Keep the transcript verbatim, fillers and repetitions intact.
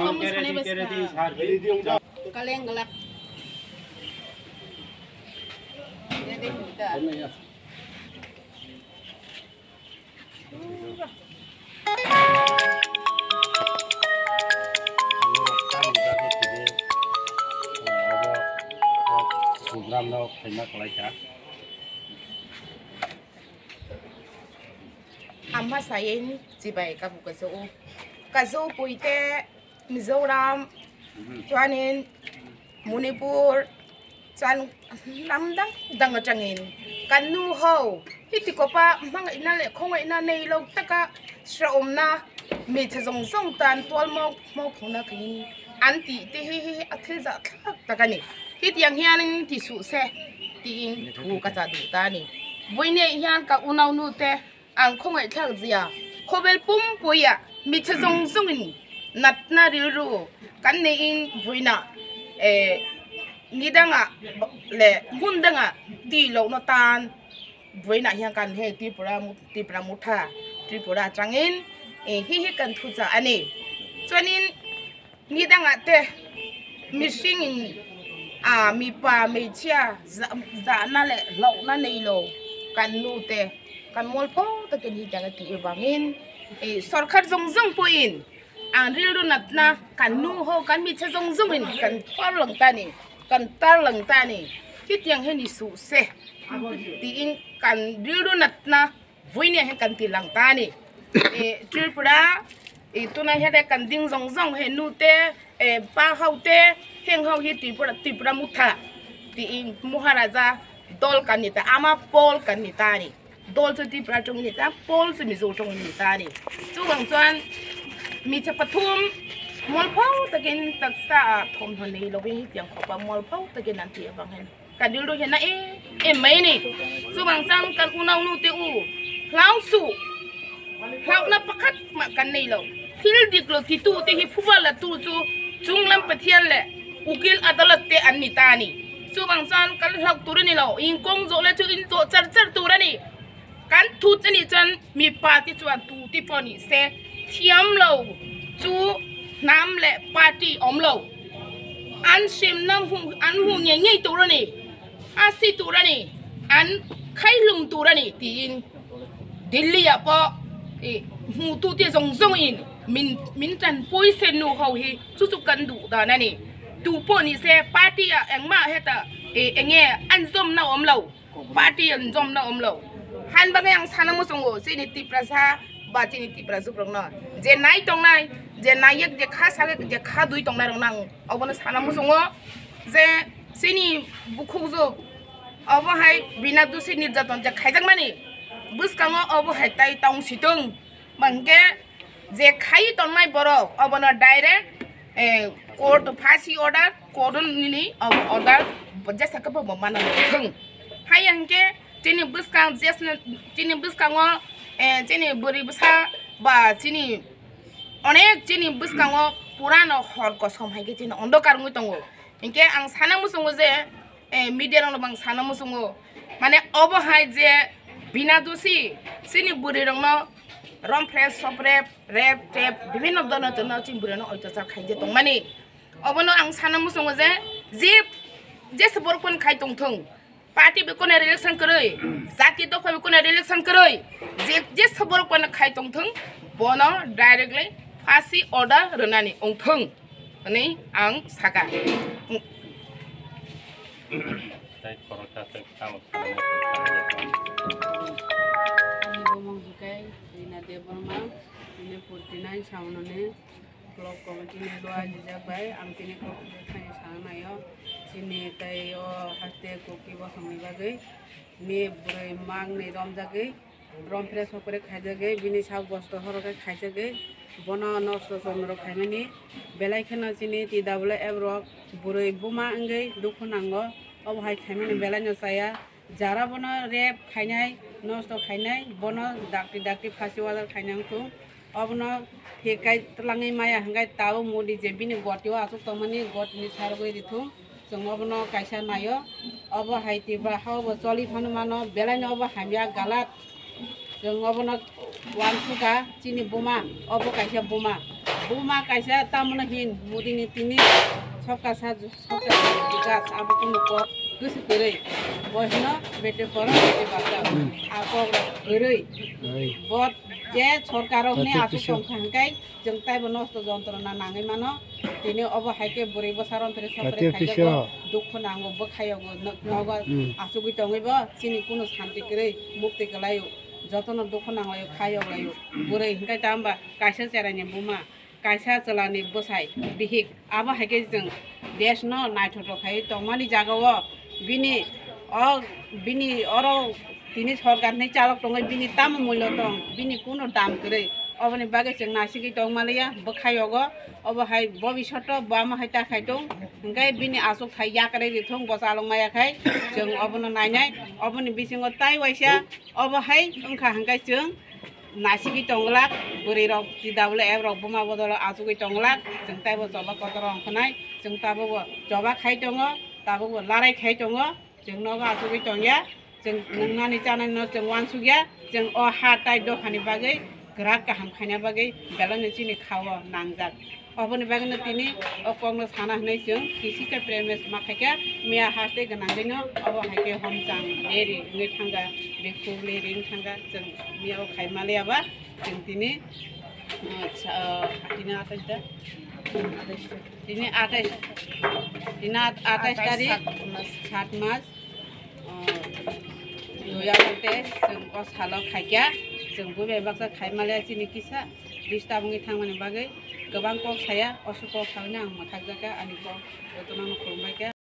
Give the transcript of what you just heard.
Kamu sanai bas ka. Kaleng galak. Jadi kita. Program no khaima kalaika. Amma sayen chibai kabu kaso o. Kaso puite Mizoram, chuanin Manipur, chuan lamdang dang atangin kan nu ho hiti kopa mangaina le khongaina nei lo taka sra omna mi chajong jong tan tual mok mok phungna khin anti te hi hi athil ja thak takani hiti yang hian ti su se ti in thu ka cha du tani buine hian ka unau nu te Ang khongai thlak jia, khobel pum puya, mitha jong jongin natna rilru kan nei in buina, eh, nidanga le mundanga ti lo no tan buina hiang kan he Tripura mu-, Tripura mutha, Tripura changin, eh, hi hi kan thucha ani. Chuanin Nidanga te mising in, a, mipa meichia za-, zana le lokna nei lo kan nu te kan mol pho ta ke ni jaga ti e bangin, e, sorkar jong jong po in ang ril ru natna kan nu ho kan micha jong jong in kan thor lang tani kan tar lang tani kit yang he ni su se ti in kan ril ru natna Buini he kan tilang tani. E, Tripura, e, tuna he de kan ding jong jong he nu te, e, pa hau te, heng hau he Tripura, Tripura mutha. Ti i Maharaja dol kan ni ta, ama pol kan ni tani. Dol chu Tripura chung ni ta, pol chu Mizo chung ni tani. Chu bang chuan mi cha pathum mol phau takin taksa a thom thon nei lo he tiang khopa mol phau takin an ti abang hen. Kan dil ro hian na e, e mai ni. Chu bang chang kan unau nu te u. Hlau su. Hlau na pakhat ma kan nei lo. Thil dik lo ti tu te hi phuba la tu chu chung lam Pathian le ukil adalat te an ni ta ni. Chu bang chang kan hlau tu ni lo. In kong jo le chu in jo char char tu ra ni. Kan thut ani chan mi pa ti chuan tu ti poni se thiam lo chu nam le party om lo. An sim nam hu an hu nge nge tu rani. A si tu rani. An khai lum tu rani ti in Delhi a po i mu tu ti zong zong in min min tan poi se nu ho hi chu chu kan du da na ni. Tu poni se party a engma heta e enge an zom na om lo. Party an jom na om lo. Han bagwi ang sana musungo, chini Tiprasa ba chini Tipra jukrokno. Je nai tongnai, je nai yak, je kha sagwi, je kha dui tongnai rok nang. Obono sana musungo je chini bukhuk juk. Obo hai bina dusi nirjaton je khaijak mani. Bwskango obo hai tai tong situng. Bangke Je khai tongnai borok obono direct, eh, court phasi order, court nini obo order jesa kebo bo mana thung. Hai hingke chini bwskang jesna, chini bwskango, eh, chini bwrwi bwsa ba chini onek chini bwskango purano hor kosom hai khe chini ondokar wngwi tongo. Hingke ang sana muchungo je, eh, media rokno bang sana muchungo. Mane obo hai je bina dusi chini bwrwi rokno rom phrep, sop rep, rep, tep, bibhinno dhoronor chini bwrwi rokno oitosar khaije tongmani. Obono ang sana muchungo je, je, jesa borok phano khai tongthung. Party bai kono relation kwrwi, jati dopha bai kono relation kwrwi, je, jesa borok phano khai tongthung, bono directly phasi order rwnani wngthung. Hwnwi ang saka. Tei khoroksa se tamo sanani. Ani bumung hikai Rina Debbarma, bini forty nine saunani block committee ni luajijak bai ang tini kok thani sanai o chini tei o haste koki bosongni bagwi ni bwrwi mang ni romjagwi. Rom pres hokre khaijagwi, bini sak bosto horo khe khaijagwi, bono nosto chomrok khaimani belai kheno chini T W F rok bwrwi buma wngwi dukhu nango, obo hai khaimani belai no chaya. Jara bono rep khainai, nosto khainai, bono dakti dakti phasi wajar khainai wngthung. Obono hikai twlangwi maya hwnkhe tabuk Modi je bini gotio achuk tongmani gotini sargwi rithung. Chwng obono kaisa naio, obo hai Tripura hao bo choli phano mano, belaino obo hamya galat. Chwng obono uansukha chini buma, obo kaisa buma. Buma kaisa tamoni hin Modi ni tini sabka sath, sabka sath vikas abo kunu kok gosi kwrwi. Bo hino bete poro bete bachao. A kok rok kwrwi. Bo je sorkar rok ni aswk tongkha hwnkhe chwng taibo nosto jontrona nangwi mano. Tini obo hai khe bwrwi bwsa rontri sopri khaijak dukhu nango bwkhayogo nogo asugwi tongwi bo chini kunu santi kwrwi mukti kwlaio. Jotono dukhu nanglaio khayok laio. Bwrwi hwnkhe tamba kaisa cheraini buma. Kaisa chwlani bwsai bihik abo hai khe chwng desh no naithotok khai tongmani jaga o bini o bini oro tini sorkar ni chalok tongwi bini tamo mullo tong bini kuno dam kwrwi oboni bagwi chwng nasigwi tong maliya bwkhayogo obo hai bobishoto bo amo hai ta khai tong hwnkhe bini aswk thai yakarwi rithung bo chalok maya khai chwng obono nainai oboni bisingo tai waisa obo hai wngkha hwnkhe chwng Naisingwi tongglak, bwrwi rok T W F rok buma bodol o achugwi tongglak, chwng taibo choba kotor ongkhnai, chwng tabukbo choba khai tongo, tabukbo larai khai tongo, chwng nogo achugwi tongya, chwng nwngnani chanani no chwng uansukya, chwng o ha tai dophani bagwi kwrak kaham khaina bagwi belai no chini khao nangjak. Oboni bagwino tini o kokno sana hwnwi chwng kisisa premes ma khaikha, miya haste gwnangwino obo hai khe homchang leri wngwi thangkha, bikhu leri wngwi thangkha, chwng miya o khai maliya ba chwng tini, ah, sa-, ah, tini atais ta, tini atais, tini at-, atais tarik, sat mas. Dui hajar teis, chwng o salo khaikha, chwng buibai baksa khai maliya chini kisa disturb wngwi thangmani bagwi kwbang kok saya, o kok saui no ang mwthakjakha, ani kok jotono khulumbaikha.